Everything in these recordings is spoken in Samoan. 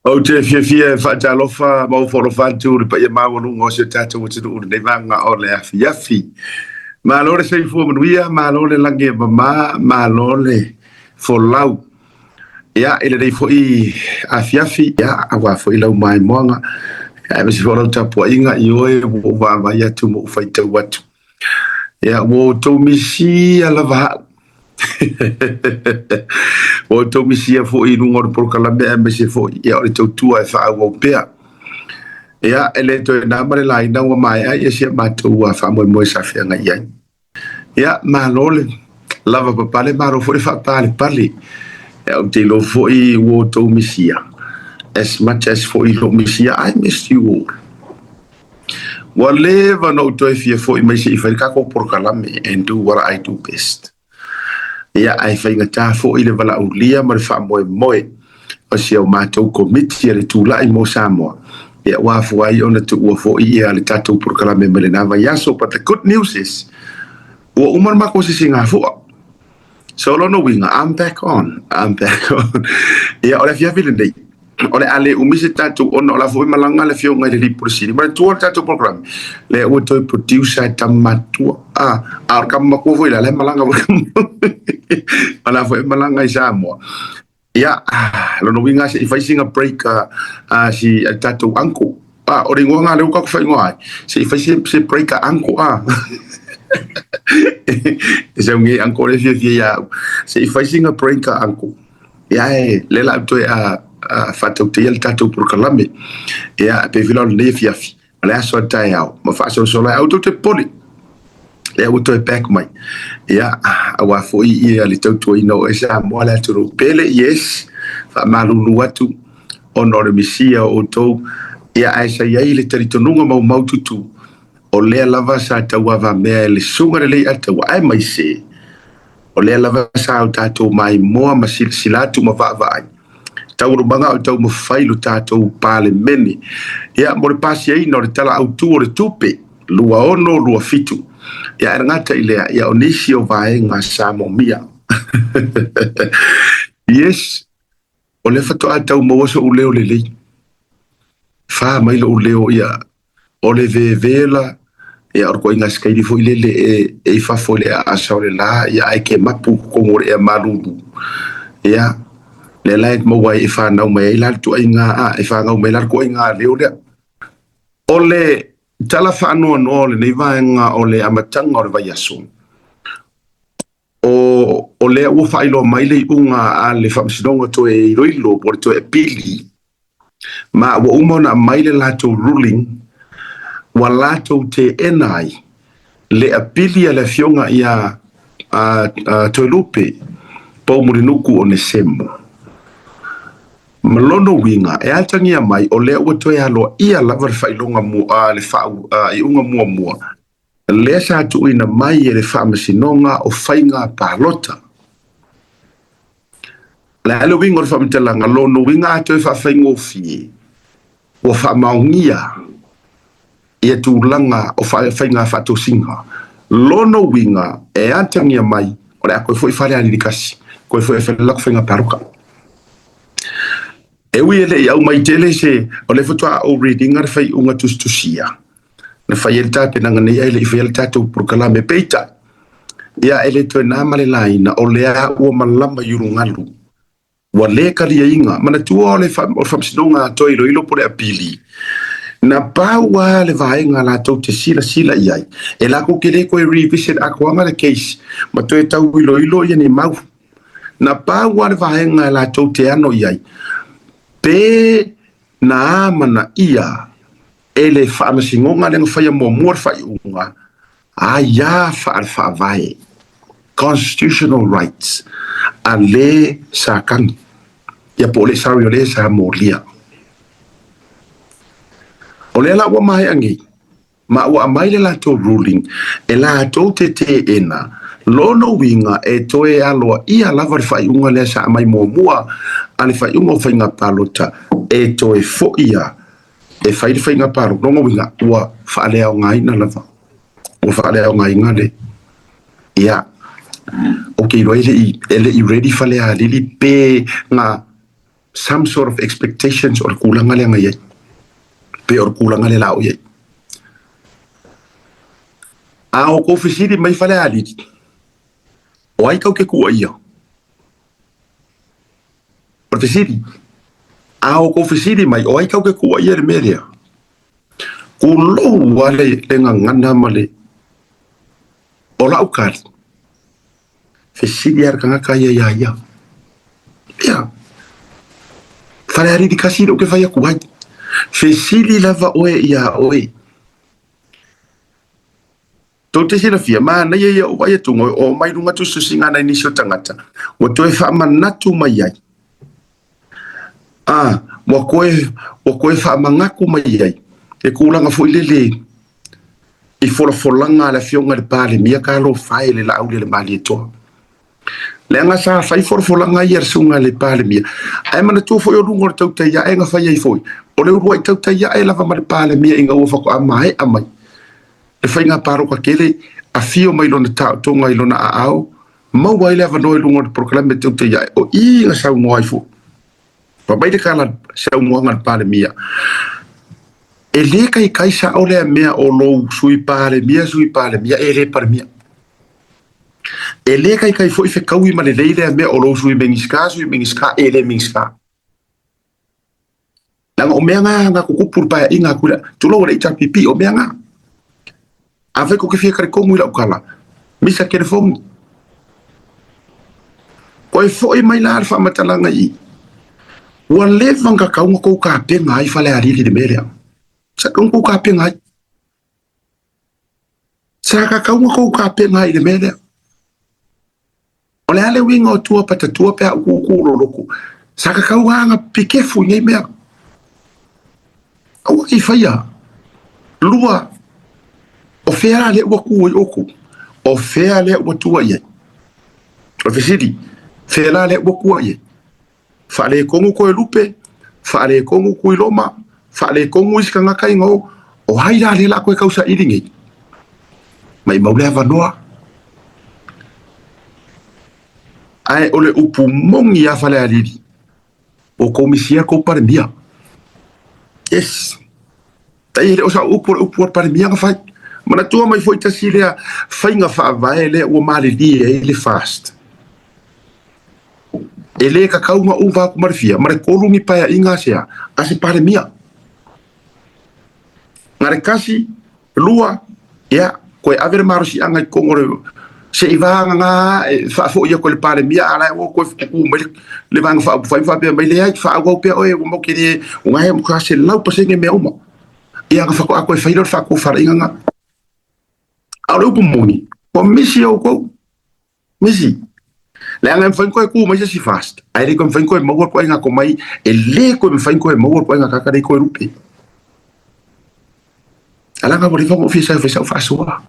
Ou te fiafia e faatalofa ma ofo alofa atu i le paia maualuga o si o tatou atunuu i lenei vaega o le afiafi. Malo le soifua manuia, malo le lagi e mama, malo le folau. Ia, i lenei foi afiafi, ia, aua foi lau maimoaga, aemaise foi o lau tapuaiga i oe ua ou vaavaai atu ma ou faitau atu. Ia, ua outou misia lava au. Ua outou misia foi i luga o le polokalame aemaise foi ia o le tautua e faaauau pea. Ia, e le toe na ma le laina ua maea ia si a matou faamoemoe sa feagai ai. Ia, malo le lava papale, malo foi le faapalepale. Ia, ou te iloa foi ua outou misia as much as foi lou misia, I miss you all. Ua leva ona ou toe fia foi mai se i fai le tatou polokalame and do what I do best. Ia, ae faigata foi le valaaulia ma le faamoemoe o si a matou komiti a le Tulai mo Samoa, ia ua afua ai ona tuua foi ia le tatou polokalame mai lena vaiaso. But the good news is, ua uma le matou sisigafua. So lona uiga, I'm back on, I'm back on. Ia, o le afiafi lenei, o le a le umi se tatou ona o la foi malaga le afioga i le alii Pule Sili. Manatua le tatou program, lea ua toe producer e tama matua. Ah, a o le tama matua foi la, la e malaga foi. O la foi e malaga i Samoa. Ia, lona uiga se i fai sina break a si a tatou uncle. Ah, o le igoa lena lea ua tatou faaigoa ai. Se i fai se, se break a uncle a. E sau nei uncle le fiafia ia au. Se i fai sina break a uncle. Ia e le la toe a, a faatautaia le tatou polokalame. Ia, pe fila o lenei afiafi. O le aso a taeao ma faasolosolo ai. Aua tou te popole. Lea ua toe back mai. Ia, aua foi ia le tautuaina o oe Samoa le atunuu pele, yes, faamalulu atu ona o le misia o outou. Ia, ae sa i ai le talitonuga maumaututu o lea lava sa tauavamea e le Susuga Lelei Ataua, aemaise o lea lava sa o tatou maimoa ma silasila atu ma vaavaai taualumaga o taumafai lo tatou Palemene ia mo le pasiaina o le Tala Autu o le Tupe 2627. Ia ae le gata i lea, ia o nisi o vaega sa moomia. Yes, o lea faatoa tau maua so'u leo lelei. Fa mai lo'u leo ia O le vevela, ia o le ituaiga sikaili foi lele e, e i fafo i le aasa o le la, ia ae ke mapu i totonu o le ea malulu. Ia, lea la e maua ai e fanau mai ai la le ituaiga, a, e fanau mai la le ituaiga leo lea. O le tala faanoanoa o lenei vaega o le amataga o le vaiaso, o, o lea ua faailoa mai le iuga a le Faamasinoga toe iloilo po o le toe apili Ma ua uma ona aumai le latou ruling ua latou teena ai le apili a le afioga ia Toelupe Poumulinuku Onesemo. Ma lona uiga, e atagia mai o lea ua toe aloaia lava le faailoga mua, le faaiuga muamua lea sa tuuina mai e le Faamasinoga o Faiga Palota. O le a le uiga o le faamatalaga? Lona uiga a toe faafaigofie, ua faamaonia ia tulaga o faiga faatosina. Lona uiga e atagia mai o le a toe foi Falealili 1, toe foi e fai le latou faiga palota. E ui e le i aumai tele se, o lea faatoa ou read ina le faaiuga tusitusia, na fai ai le tapenaga nei ae le i faia le tatou polokalame. Peitai, ia e le toe na ma le laina, o lea ua malama i ulugalu, ua le kaliaina. Manatua o le Faamasinoga toe iloilo po o le apili, na pau lava le vaega latou te silasila i ai, e latou te le toe revisit atoaga le case ma toe tau iloilo ia ni mau. Na pau lava le vaega e latou te ano i ai, pe na amanaia e le Faamasinoga lea na faia muamua le faaiuga aia faale-faavae, constitutional rights, a le sa kagi, ia po o le, sorry, o le sa molia. O lea la ua maea nei, ma ua aumai le latou ruling e latou te teena lona uiga e toe aloaia lava le faaiuga lea sa aumai muamua a le faaiuga o faiga palota e toe foi a e fai le faiga palota. Lona uiga ua faaleaogaina lava, ua faaleaogaina le ia ou te iloa e le i ready Falealili pe na. some sort of expectations o le kulaga lea na i ai, pe o le kulaga lea la o i ai. A o kou fesili mai Falealili, o ai kau ke kua ia? O le fesili, a o kou fesili mai, o ai kau ke kua ia le mea lea? Kulou a le gagana ma le o lau kali. Fesili a le tagata ia iā ia. Ia, Falealili kasi lou ke fai atu ai. Fesili lava oe iā oe. Tou te silafia, manaia ia o vaai atu o mai luga tusitusiga nai nisi o tagata, ua toe faamanatu mai ai. A, ua koe faamanatu mai ai le tulaga foi lele i folafolaga a le afioga i le Palemia talofa e le Laauli a le Malietoa. Leaga sa fai folafolaga ia a le susuga i le Palemia, ae manatua foi o luga o le tautai ae na fai ai foi, o le uluai tautai ae lava ma le Palemia ina ua faatoa maea mai le faiga palota tele, afio mai lona taotoga i lona aao, maua ai le avanoa i luga o le polokalame tautai ae, o i na saunoa ai foi. Fai mai le tala saunoaga a le Palemia, e le taitai sao lea mea o lou sui Palemia, sui Palemia, e le Palemia. E le taitai foi fetaui ma lelei lea mea o lou sui Minisita, sui Minisita, e le Minisita. Leaga o mea na na tutupu i le paeaiga atu lea, tulou e le HRPP, o mea na. Afai tou te fia talitonu i lau tala, misa telefoni. Koe foi mai la le faamatalaga i i. Ua leva ona tatau ona tou tapena ai Falealili i le mea lea. Sa tatau ona tou tapena ai. Sa tatau ona tou tapena ai i le mea lea. O le a le uiga o tua patatua pe a utuutu lolotu? Sa tatau lava ona pikefu i nei mea. Aua ne i faia. Lua, o fea la lea ua tu ai outou? O fea lea ua tua i ai? O le fesili, fea la lea ua tua i ai? Faaletonu Toelupe, faaletonu Tuiloma, faaletonu isi tagata ina o, o ai la lea o le a toe tausaili nei? Maimau le avanoa. Ae o le upu moni a Falealili, ua tou misia tou Palemia. Yes. Tai e le o sau upu o le upu a le Palemia na fai. Manatua mai foi tasi lea faiga faavae lea ua malilie ai le FAST. E le tatau ona ova atu ma le fia, ma le tolu ni paeaiga a se a? A se Palemia. Na le kasi, lua, ia, koe ave le malosiaga i totonu o le se i vagana e faafoi atu e le Palemia, a la e ua toe tutu mai le Vaega Faaupufai ma faapea mai, leai, faaauau pea oe, ua matou te le, ua e matua 100% mea uma. Ia, ona faatoa toe fai lea o le faatofalaiga lena. A o le upu moni, ua misi outou. Misi. Leaga e mafai ona toe tu mai se isi FAST, ae le toe mafai ona toe maua le ituaiga tomai, e le toe mafai ona toe maua le ituaiga tagata lea i Toelupe. Ae leaga ua leva ona ou fia sau e fai sau faasoa.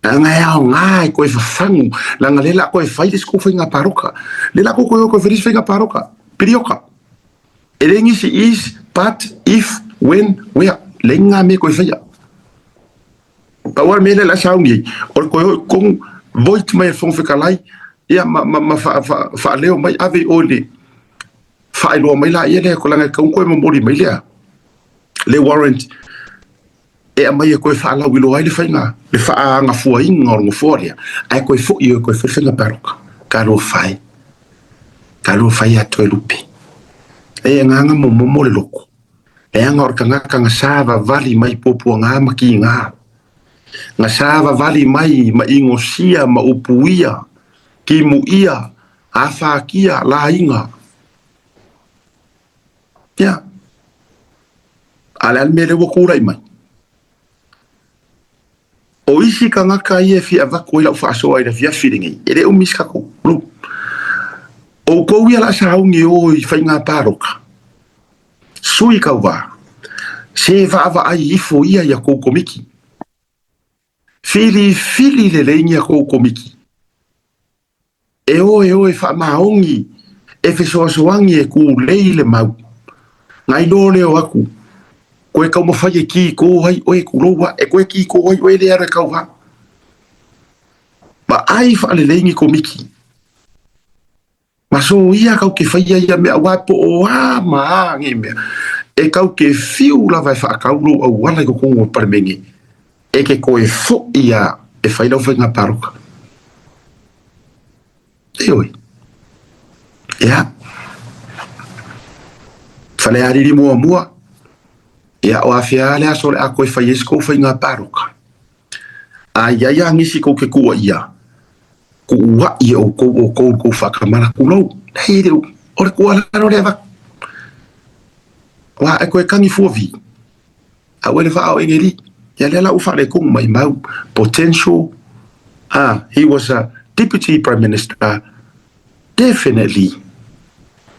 Leaga e aoga e toe fafagu, leaga lea o le a toe fai le isi tou faiga palota. Lea o le a tou toe o e toe fai le isi faiga palota, piliota. E leai nisi is, but, if, when, where, leai ni mea e toe faia. Pau lava le mea lea o le a sauni ai, o le toe o i totonu, vote mai e le Fofoga Fetalai, ia ma, ma, ma faaleo mai, ave i o i le faailoa mai laia lea, leaga e tatau ona toe momoli mai lea, le warrant e aumai e toe faalauiloa ai le faiga, le faaagafuaina o le nofoa lea, ae toe foi e toe fai le faiga palota. Talofa e, talofa ia Toelupe. E agaga momomo le loto. Leaga o le tagata na savavali mai puapuaga ma kiga, na savavali mai ma inosia ma upuia, timuia, afatia, laiga. Ia, a o le a le mea lea ua tulai mai? O isi tagata ia e fia avatu ai lau faasoa i le afiafi lenei, e le umi se tatou group. Outou ia o le a sauni e o i faiga palota, sui tauva, se vaavaai ifo ia i a tou komiti. Filifili lelei ni a tou komiti. E o e o e faamaoni, e fesoasoani e kūlei le mau. Na iloa lea o aku, koe taumafai e kīkō ai oe tulou a, e koe kīkō ai oe lea alu e tauva. Vaai faalelei ni komiti. Ma so ia kau ke whaia ia mea wā po o a ma a ngi mea. E kau ke fiu lava e whaakau lou auala i kokongo o Palemenge. E ke koe fo ia e whai lau whainga paroka. Ioe. Ia. Falealili muamua. Ia, o afea le aso o le a koe whai ai se kou whainga paroka. A ia ia ngisi kou ke kua ia. Ku ua ia o kou o kou kou whakamana kulou. Hei reo, o le kua lalo le avak. Wa e koe kangi fuavi. A ua le vaa o Engeri. Ia lea la ua faaletonu mai mau potential ah he was a deputy prime minister definitely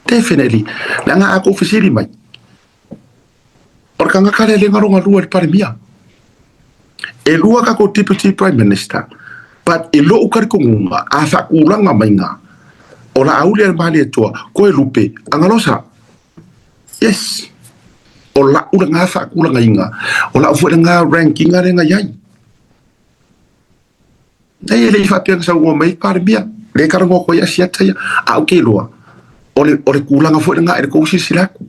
definitely leaga a kou fesili mai o le tagata lea le galongalua i le Palemia e lua tatou deputy prime minister but i lou talitonuga a faatulaga maiga o Laauli a le Malietoa koe lupe agalosa. Yes. O la'u lena faatulagaina, o la'u foi lena ranking lea na i ai. Nei e le i faapea na saunoa mai Palemia, lea e talanoa atu ai Asiata ia, a ou te iloa, o le, o le tulaga foi lena i le tou silasila atu.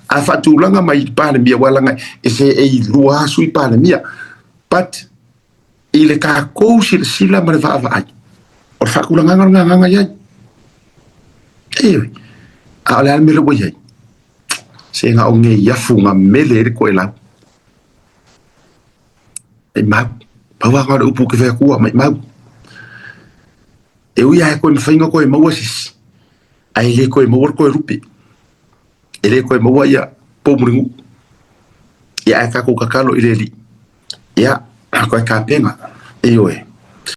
A faatulaga mai Palemia, aua leaga e se e i lua lava sui Palemia, but i le tatou silasila ma le vaavaai, o le faatulagaga o le gagaga i ai. Ioe, a o le a le mea lea ua i ai? Se na o nei afu na mele ai le toelau. Maimau, pau lava na o le upu ou te fai atua, maimau. E ui lava e toe mafai ona toe maua se isi, ae le toe maua le toe lupe. E le toe maua ia poumulinuʻu. Ia ae tatou tatalo i le Alii, ia, toe tapena. Ioe.